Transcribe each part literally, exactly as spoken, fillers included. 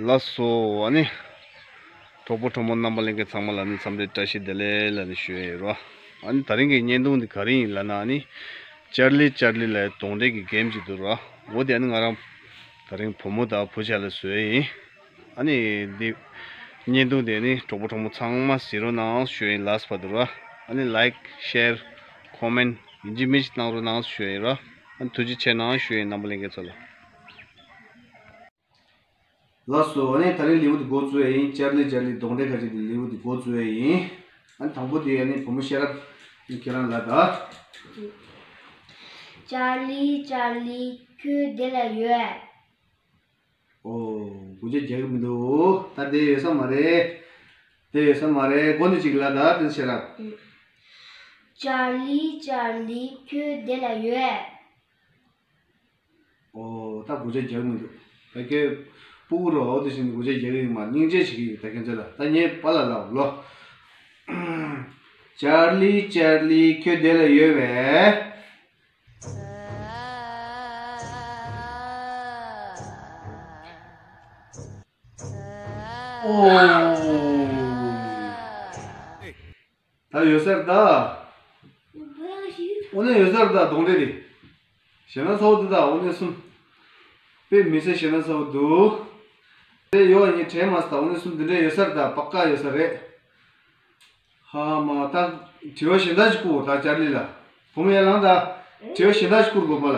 ལགས་སོ། ཨ་ནི། གྲོགས་པོ་གྲོགས་མོ་རྣམ་པ་ལྷན་རྒྱས་ཚང་མ་ལ་ནི་འཚམས་འདྲི་བཀྲ་ཤིས་བདེ་ལེགས་ལ་ནི་ཞུ་ཡ་ཡིན་རོ། ཨ་ནི་དེ་རིང་གི་བརྙན་ཐུང་འདི་ག་རེ་ཡིན་ལབ་ན། ཨ་ནི། ཅར་ལི་ཅར་ལི་ལབ་གདོན་འདྲེ་གི་གེམ་ཅིག་འདུག་རོ། འོ་དེ་ཨ་ནི་ང་རང་དེ་རིང་བུ་མོ་དང་བུ་ཆ་ལ་བཟོས་ཡིན། ཨ་ནི་འདི་བརྙན་ཐུང་དེ་ནི་གྲོགས་པོ་གྲོགས་མོ་ཚང་མ་གཟིགས་རོགས་གནང་ཞུ་ཡིན། ལགས་སོ་བ་དུ་རོ། ཨ་ནི་ལའིཀ་ཤེར་ཁོ་མེན་ཡིན་གཅིག་མིན་གཅིག་གནང་རོགས་གནང་ཞུ་ཡིན་རོ། ཨ་ནི་ཐུགས་རྗེ་ཆེ་གནང་ཞུ་ཡིན། རྣམ་པ་ལྷན་རྒྱས་ཚོ་ལ། ལགས་སོ། ཨ་ནི་དེ་རིང་ལེའུ་འདི་འགོ་བཙུགས་ཡ་ཡིན། ཅར་ལི་ཅར་ལི་གདོན་འདྲེ་ཁ་ཅིག་གི་ལེའུ་འདི་འགོ་བཙུགས་ཡ་ཡིན། ཨ་ནི་དང་པོ་དེ་ཨ་ནི་བུ་མོ་ཤེས་རབ་ཁྱེད་རང་ལབ་ད། ཅར་ལི་ཅར་ལི་ཁྱོད་བདེ་ལ་ཡོད། ཨོ། སྒུག་བྱ་རྒྱག་གི་མི་འདུག་ད་བདེ་ཡོད་ས་མ་རེད། བདེ་ཡོད་ས་མ་རེད། མགོ་ནས་ཅིག་ལབ་ད་དེ་ཤེས་རབ། ཅར་ལི་ཅར་ལི་ཁྱོད་བདེ་ལ་ཡོད། ཨོ། ད་སྒུག་བྱ་རྒྱག་མི་འདུག་ད་ཁྱོད་སྤུ་གུ་རོ། འོ་དེ་བཞིན་སྒུག་བྱ་རྒྱག་གི་ཡོད་མ། སྙིང་རྗེ་བྱེད་ཀྱི་ཡོད། ད་ཁྱོད་ཚོ་ལ་ད་ངས་པཱ་ལགས་ལབ་ལོ། ཅར་ལི་ཅར་ལི་ཁྱོད་བདེ་ལ་ཡོད་པས། ཨོ། ད་ཡོད་ས་རེད་ད། དངོས་གནས་ཡོད་ས་རེད་ད། གདོན་འདྲེ་རེད། ཞེད་སྣང་ཚ་བོ་འདུག་ད། དངོས་གནས་གསུམ། དཔེ་མི་སྲིད་ཞེད་སྣང་ཚ་བོ་འདུག་དེ་ཡོད་ངས་དྲན་མ་སོང་ད། དངོས་གནས་གསུམ་འདི་འདྲ་ཡོད་ས་རེད་ད། པ་ཀ་ཡོད་ས་རེད། ཧ་མ་ད། དྲི་བ་གཞན་དག་ཅིག་བསྐུར་ད་ཅར་ལི་ལ། བུ་མོ་ཡར་ལངས་ད། དྲི་བ་གཞན་དག་ཅིག་བསྐུར་དགོས་པ་ལ།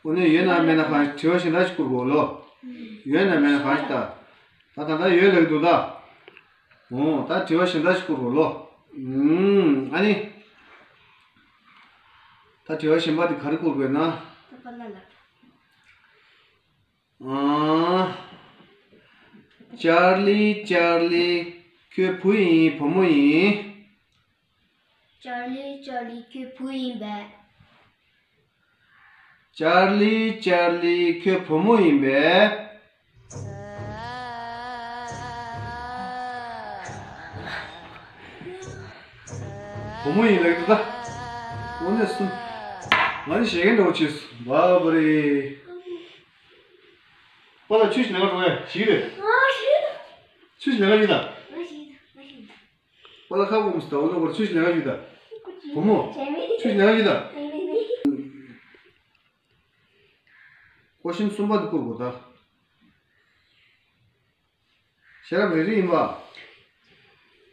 དངོས་གནས་ཡོད་ན་མེད་ན་གང་། དྲི་བ་གཞན་དག་ཅིག་བསྐུར་དགོས་ལོ། ཡོད་ན་མེད་ན་གང་ཞིག་ད། ད་ད་ལྟ་ཡོད་ལབ་ཀྱི་འདུག་ད། འོ་ད་དྲི་བ་གཞན་དག་ཅིག་བསྐུར་དགོས་ལོ། ཨུམ། ཨ་ནི། ད་དྲི་བ་གཞན་པ་དེ་ག་རེ་བསྐུར་དགོས་ན། ཨ། ཅར་ལི་ཅར་ལི་ཁྱོད་བུ་ཡིན་བུ་མོ་ཡིན། ཅར་ལི་ཅར་ལི་ཁྱོད་བུ་ཡིན་པས། ཅར་ལི་ཅར་ལི་ཁྱོད་བུ་མོ་ཡིན་པས། བུ་མོ་ཡིན་ལབ་ཀྱི་འདུག་ད། དངོས་གནས་གསུམ། ང་ནི་ཞེད་མཁན་འདྲ་བོ་བྱས་སོང་། བ་བ་རེད། པཱ་ལགས་ཆུ་ཞིག་ལེན་ག་འགྲོ་བས་ཞིག་རེད། ཆུ་ཞིག་ལེན་ག་ཡིན་ད། པཱ་ལགས་ཁ་སྐོམ་སོང་ད། འོ་ན་ཁོར་ཆུ་ཞིག་ལེན་ག་ཡོད་ད། བུ་མོ། ཆུ་ཞིག་ལེན་ག་ཡོད་ད། ཀོ་ཤིན་གསུམ་པ་འདི་བསྐུར་དགོས་ད། ཤེས་རབ་རེ་རེ་ཡིན་པ།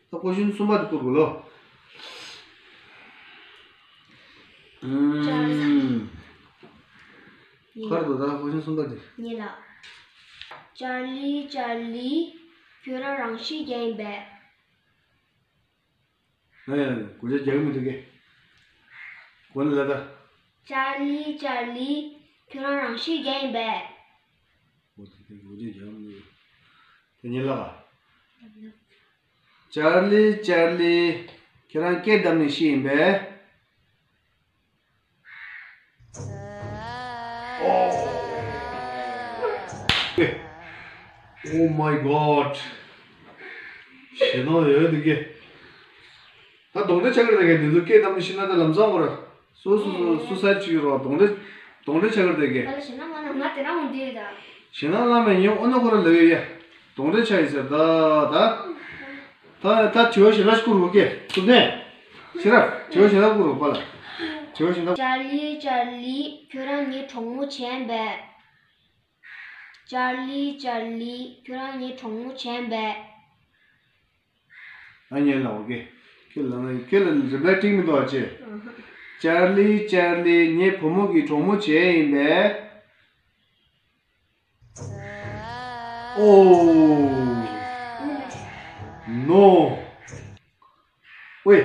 ད་ཀོ་ཤིན་གསུམ་པ་འདི་བསྐུར་དགོས་ལོ། ཨུམ། ག་རེ་འདུག་ད་ཀོ་ཤིན་གསུམ་པ་འདི། ཉེ་ལགས། ཅར་ལི་ཅར་ལི། ཁྱོད་རང་རང་ཤི་རྒྱག་ཡིན་པས། ཨེ། སྒུག་བྱ་རྒྱག་གི་མི་འདུག་གས། གོ་ནི་ལ་ད། ཅར་ལི་ཅར་ལི། ཁྱོད་རང་རང་ཤི་རྒྱག་ཡིན་པས། འོ་དེ་དེ་སྒུག་བྱ་རྒྱག་གི་མི་འདུག་དེ་ཉིན་ལ་ག་ཅར་ལི་ཅར་ལི། ཁྱོད་རང་སྐེ་བསྡམས་ནས་ཤི་ཡིན་པས། Oh my god. ཞེད་སྣང་ཡོད་འདུག་གས། ད་གདོན་འདྲེ་ཆགས་ཀྱི་རེད་ད་གས། འདི་ཚོ་སྐེ་བསྡམས་ནས་ཤི་ན་ད་ལམ་སང་བར། སུ་སུ་སུ་སུ་སའིཌ་བྱེད་ཀྱི་རོགས། གདོན་འདྲེ་གདོན་འདྲེ་ཆགས་ཀྱི་རེད་ད་གས། ད་ལ་ཞེད་སྣང་མ་ན་ང་དེ་རང་འོང་དུས་ད། ཞེད་སྣང་བླངས་མེད་ཉོན། ཨོ་ན་ཁོ་ར་ལབ་ཡོད་ཡ། གདོན་འདྲེ་ཆགས་ཡིན་ཟེར་ད་ད། ད་ད་དྲི་བ་ཞིག་ར་ཞིག་བསྐུར་རོགས་གས། ཐུབ་ནས། ཤེས་རབ། དྲི་བ་ཞིག་ར་བསྐུར་རོགས་པཱ་ལགས། དྲི་བ་ཞིག་ར། ཅར་ལི་ཅར་ལི། ཁྱོད་རང་ངའི་གྲོགས་མོ་བྱས་པས། ཅར་ལི་ཅར་ལི། ཁྱོད་རང་ངའི་གྲོགས་མོ་བྱས་པས། ཨ་ཉན་ལ་འོ་གས། ཁྱོད་ལ་ཁྱོད་ལ་རི་པ་ལའི་སྤྲིང་མི་འདུག་ཨ་ཅེ། ཅར་ལི་ཅར་ལི། ངའི་བུ་མོ་གི་གྲོགས་མོ་བྱས་ཡིན་པས། Oh no. ཝེ།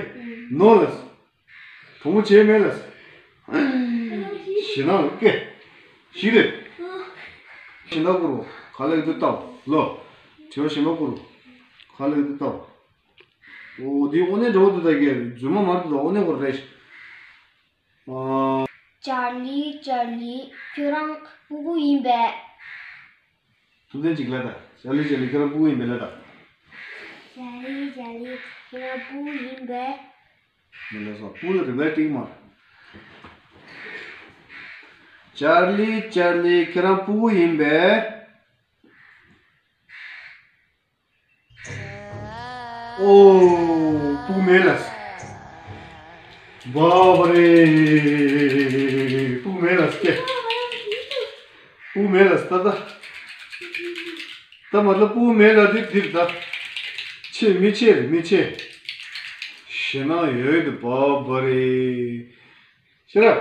ནོ་ལགས། གྲོགས་མོ་བྱས་མེད་ལགས། ཞེད་སྣང་སྐད། ཞིག་རེད། ཞེད་སྣང་བསྐུར་རོགས། ག་ལེགས་འདུག་ལྟ་ལོ། དྲི་བ་ཞེད་སྣང་བསྐུར་རོགས། ག་ལེགས་འདུག་ལྟ། འོ་འདི་དངོས་གནས་འདྲ་བོ་འདུག་ད་གས། རྫུན་མ་མ་རེད་འདུག་དངོས་གནས་ཁོ་རེད། ཨ། ཅར་ལི་ཅར་ལི། ཁྱོད་རང་སྤུ་གུ་ཡིན་པས། ཐུབ་བསྟན་ཅིག་ལ་ད། ཅར་ལི་ཅར་ལི་ཁྱོད་རང་སྤུ་གུ་ཡིན་པས་ལ་ད། ཅར་ལི་ཅར་ལི་ཁྱོད་རང་སྤུ་གུ་ཡིན་པས། མི་ལ་སོགས་སྤུ་གུ་ལ་རི་པ་ལའི་སྤྲིང་མ། ཅར་ལི་ཅར་ལི་ཁྱོད་རང་སྤུ་གུ་ཡིན་པས། ཨོ། སྤུ་གུ་མེད་ལ། བ་བ་རེ། སྤུ་གུ་མེད་ལ་སྐྱེ། སྤུ་གུ་མེད་ལ་ད་ད། ད་མ་ད་སྤུ་གུ་མེད་ལ་དེ་དེར་ད། ཆེ་མི་ཆེ་རེ་མི་ཆེ། ཞེད་སྣང་ཡོད་དེ་བ་བ་རེ། ཤེས་རབ།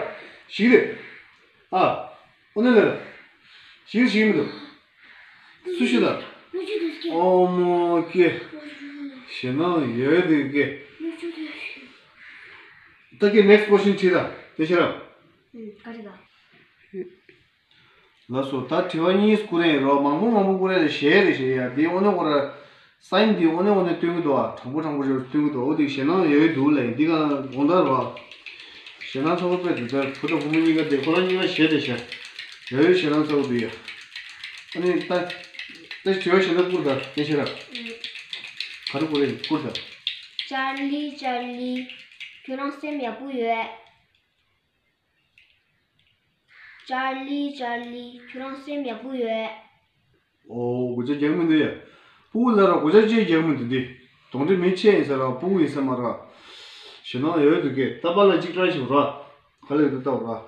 ཞིག་རེད། ཨ། ཨོ་ནེ་ལེ་ལ། ཞིག་ཞིག་མི་འདུག་སུ་ཞིག་ལ། ཨོ་མོ་ཀེ། ཞེད་སྣང་ཡོད་དེ་ཀེ། ད་ཀེ་next question དྲིས་ད་དེ་ཤེས་རབ། ལགས་སོ། ད་དྲི་བ་གཉིས་བསྐུར་རན་ཡིན་རོགས། མང་པོ་མང་པོ་བསྐུར་རན་ལ་ཞེ་རེ་ཞེ་ཡ་དེ་ཨོ་ནེ་ཁོ་ར། སའིན་འདི་ཨོ་ནེ་ཨོ་ནེ་སྟོན་གི་འདུག་ཨ། དྲང་པོ་དྲང་པོ་རེ་སྟོན་གི་འདུག་འོ་དེ་ཞེད་སྣང་ཡོད་འདུག་ལ་ཡིན་འདི་ག་དགོངས་དག་རོགས། ཞེད་སྣང་ཚ་པོ་དཔེ་འདུག་ད་བུ་དང་བུ་མོ་གཉིས་ཀ་དེ་ཁོ་རང་གཉིས་ཀ་ཞེད་དེ་ཤ། ཡོད་ཡོད་ཞེད་སྣང་ཚ་པོ་འདུག་ཡ། ཨ་ནི་ད། ད་དྲི་བ་ཞེ་ན་བསྐུར་ད་སྐད་ཆ་ར། ག་རེ་བསྐུར་རེད་བསྐུར་ད། ཅར་ལི་ཅར་ལི། ཁྱོད་རང་སེམས་ཡག་པོ་ཡོད། ཅར་ལི་ཅར་ལི། ཁྱོད་རང་སེམས་ཡག་པོ་ཡོད། ཨོ་གོ་ཆ་རྒྱག་མི་འདུག་ཡ། སྤུ་གུ་ལ་ར་གོ་ཆ་ཅིག་རྒྱག་མི་འདུག་འདི། གདོན་འདྲེ་མི་ཆེ་ཡིན་ས་ར་སྤུ་གུ་ཡིན་ས་མ་ར། ཞེད་སྣང་ཡོད་འདུག་གས་ད་པ་ལ་གཅིག་ཀྲང་ཞིག་ར། ག་ལེར་འདུག་ལྟ་བ་ར།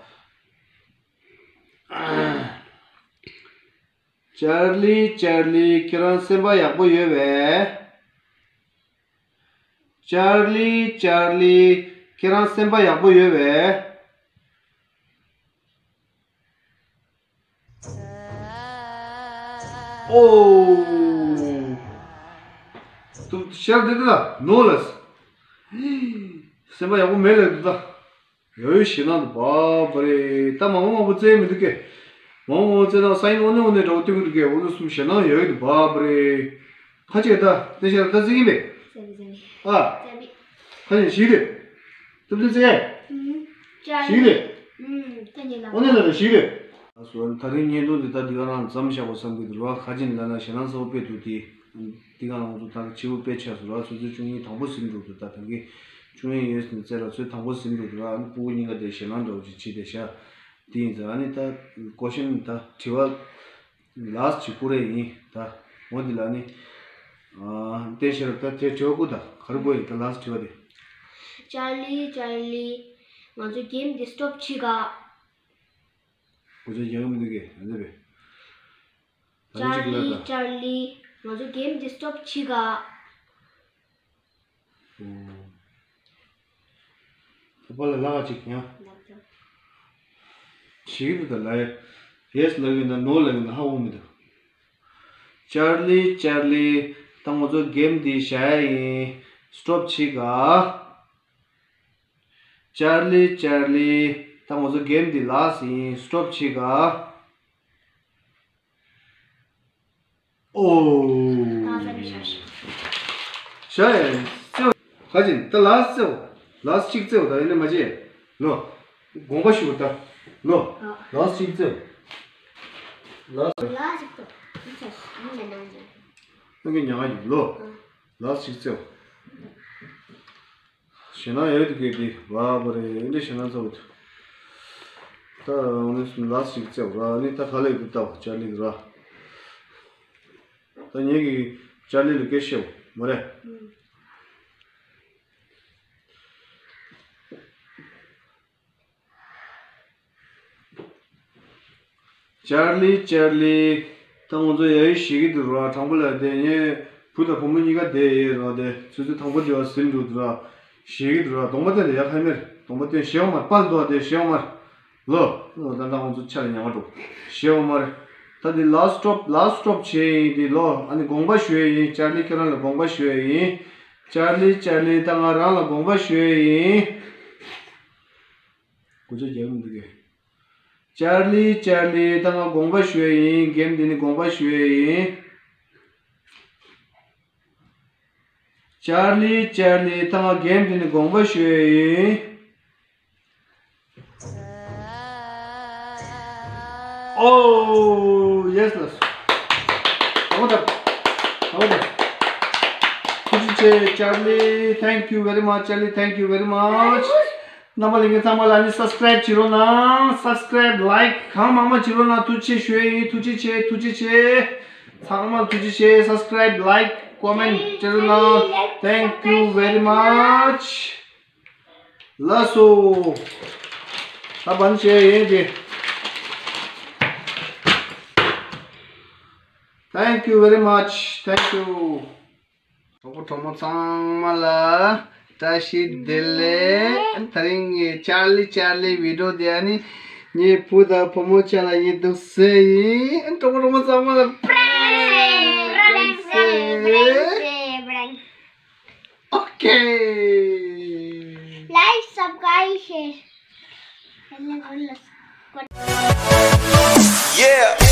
ཅར་ལི་ཅར་ལི་ཁྱེད་རང་སེམས་པ་ཡག་པོ་ཡོད་པས། ཅར་ལི་ཅར་ལི་ཁྱེད་རང་སེམས་པ་ཡག་པོ་ཡོད་པས། ཨོ། ཏུ་ཤར་དེ་དེ་ལ་ནོ་ལ། སེམས་པ་ཡག་པོ་མེད་ལ་དུ་ད། ཡོད་ཞེད་སྣང་དུ་བབ་པ་རེད་ད་མང་པོ་མང་པོ་བཙལ་མི་འདུག་གས། མང་པོ་མང་པོ་བཙལ་ན་སང་ཉིན་ཨོ་ནི་ཨོ་ནི་འདྲ་བོ་སྟོན་གི་འདུག་གས་ཨོ་ནི་གསུམ་ཞེད་སྣང་ཡོད་དུ་བབ་པ་རེད། ཁ་ཅིག་ད་བསྟན་ཤར་ད་བརྩི་གི་མེད། ཨ། ཁ་ཅིག་ཞིག་རེད། སྟབས་བདེ་བཙལ། ཞིག་རེད། ཨོ་ནི་ལ་ལ་ཞིག་རེད། ཨ་སོ་ད་རིང་བརྙན་ཐུང་འདི་ད་འདི་ག་རང་མཚམས་བཞག་དགོས་བསམ་གི་འདུག་ར་ཁ་ཅིག་ལ་ན་ཞེད་སྣང་ཚ་པོ་དཔེ་འདུག་དེ། འདི་ག་རང་ཚོ་ད་བྱིའུ་དཔེ་ཆ་སུ་ར་ཚོ་ཚོ་བཅུ་གཉིས་དང་པོ་ཟིན་འགྲོ་འདུག་ད་ད་གི་བཅུ་གཉིས་ཡོད་ཟིན་རྩེ་ལ་ཚོས་དང་པོ་ཟིན་འགྲོ་འདུག་ར་ཨ་ནི་སྤུ་གུ་གཉིས་ཀ་དེ་ཞེད་སྣང་འདྲ་བོ་ཅིག་བྱེད་དེ་ཤ། དེ་ཡིན་ཙང་ཨ་ནི་ད་ཀོ་ཤན་ད་དྲི་བ་ལ་སི་ཊི་ཅིག་བསྐུར་རེ་ཡིན་ད་འོ་འདི་ལ་ནི་བསྟན་ཤེས་རབ་ད་དེ་དྲི་བ་བསྐུར་ད་ག་རེ་དགོས་ཡིན་ད་ལ་སི་ཊི་དྲི་བ་དེ། ཅར་ལི་ཅར་ལི། ང་ཚོ་གེམ་འདི་སི་ཊོབ་བྱེད་ག་གོ་ཆ་རྒྱག་གི་མི་འདུག་གས་ཨ་འདི་བས། ད་ནི་ཅར་གཅིག་ལ་ལི་ད། ཅར་ལི། ང་ཚོ་གེམ་འདི་སི་ཊོབ་བྱེད་ག་ཨོ། ད་པ་ལ་ལ་ག་ཅིག་ཡང་། ལབ་ད། ཞིག་འདུག་ད་ལ་ཡ། ཡེ་སི་ལབ་ཡོད་ན་ནོ་ལབ་ཡོད་ན་ཧ་གོ་མི་འདུག་ཅར་ལི་ཅར་ལི། ད་ང་ཚོ་གེམ་འདི་བཞག་ཡིན། སི་ཊོབ་བྱེད་ག་ཅར་ལི་ཅར་ལི། ད་ང་ཚོ་གེམ་འདི་ལ་སི་ཊི་ཡིན་སི་ཊོབ་བྱེད་ག་ཨོ། ད་ས་མི་ཤ་ཤ། ཤ་ཡ་རྩེའོ། ག་ཅིན་ད་ལ་སི་རྩེའོ། ལ་སི་གཅིག་རྩེའོ་ད་ཡིན་ན་མ་བྱེད། ལོ། དགོངས་པ་ཞུ་ད། ལོ། ལ་སི་གཅིག་རྩེའོ། ལ་སི། ལ་སི་གཅིག་རྩེའོ། ཨ་གི་ཉག་ག་ཡིན་ལོ། ལ་སི་གཅིག་རྩེའོ། ཞེད་སྣང་ཡོད་དུ་གས་དེ་བ་བ་རེད་འདི་ཞེད་སྣང་ཚ་བོ་དུ། ད་ཨ་ནི་སུམ་ལ་ཞིག་བཙལ་བ་ར་ཨ་ནི་ད་ག་ལེ་གི་ལྟ་བ་ཅར་ལི་གི་ར། ད་ངེད་ཀྱི་ཅར་ལི་ལ་སྐད་བཤད་བ་མ་རེད། ཅར་ལི་ཅར་ལི། ད་ང་ཚོ་ཡ་ཡི་ཞིག་གི་འདུག་ར་དྲང་པོ་ལ་དེ་ངའི་བུ་དང་བུ་མོ་གཉིས་ཀ་བསྡད་ཡོད་ར་དེ་ཚོད་ཚོད་དང་པོ་དེ་བ་ཟིན་འགྲོ་འདུག་ར་ཞིག་གི་འདུག་ར་གདོང་པ་བསྟན་ཏེ་ཡ་ཁ་མེར་གདོང་པ་བསྟན་ཞེ་བ་མར་པར་འདུག་དེ་ཞེ་བ་མར་ལོ། ད་ལྟ་ང་ཚོ་ཆ་ལ་ཉམས་འགྲོ་ཞེ་བ་མར། ད་དེ་ལ་སི་ཊོབ་ལ་སི་ཊོབ་བྱས་ཡིན་དེ་ལོ། ཨ་ནི་དགོངས་པ་ཞུ་ཡ་ཡིན། ཅར་ལི་ཁྱེད་རང་ལ་དགོངས་པ་ཞུ་ཡ་ཡིན། ཅར་ལི་ཅར་ལི་ད་ང་རང་ལ་དགོངས་པ་ཞུ་ཡ་ཡིན། གོ་ཆ་རྒྱག་མི་འདུག་གས། ཅར་ལི་ཅར་ལི་ད་ང་དགོངས་པ་ཞུ་ཡ་ཡིན། གེམ་འདི་ནི་དགོངས་པ་ཞུ་ཡ་ཡིན། ཅར་ལི་ཅར་ལི་ད་ང་གེམ་འདི་ནི་དགོངས་པ་ཞུ་ཡ་ཡིན། ཨོ་ཡེ་སི་ལ་སོ། ཨོ་ད། ཨོ་ད། ཐུགས་རྗེ་ཆེ་ཅར་ལི། Thank you very much ཅར་ལི། Thank you very much རྣམ་པ་ལྷན་རྒྱས་ཚང་མ་ལ་ནི་སབ་སི་ཀ་རའིབ་བྱེད་རོགས་གནང་། སབ་སི་ཀ་རའིབ་ལའིཀ་གང་མང་མང་བྱེད་རོགས་གནང་། ཐུགས་རྗེ་ཆེ་ཞུ་ཡ་ཡིན། ཐུགས་རྗེ་ཆེ། ཐུགས་རྗེ་ཆེ། ཚང་མ་ལ་ཐུགས་རྗེ་ཆེ། སབ་སི་ཀ་རའིབ་ལའིཀ་ ཀོ་མེན་ཊི་སྤྲད་རོགས་གནང་། Thank you very much. ལགས་སོ། ད་བན་བྱས་ཡིན་ཏེ། Thank you very much. Thank you. གྲོགས་པོ་གྲོགས་མོ་ཚང་མ་ལ་བཀྲ་ཤིས་བདེ་ལེགས། དེ་རིང་ངས་ཅར་ལི་ཅར་ལི་བི་ཌི་ཡོ་དེ་ཨ་ནི་ངའི་བུ་དང་བུ་མོ་ཅག་ལ་ཡིན་འདུག་ཟེར་ཡིན། གྲོགས་པོ་གྲོགས་མོ་ཚང་མ་ལ་པྲེང་སི་པྲེང་སི་པྲེང་སི། ཨོ་ཁེ། Like, subscribe, share. Yeah.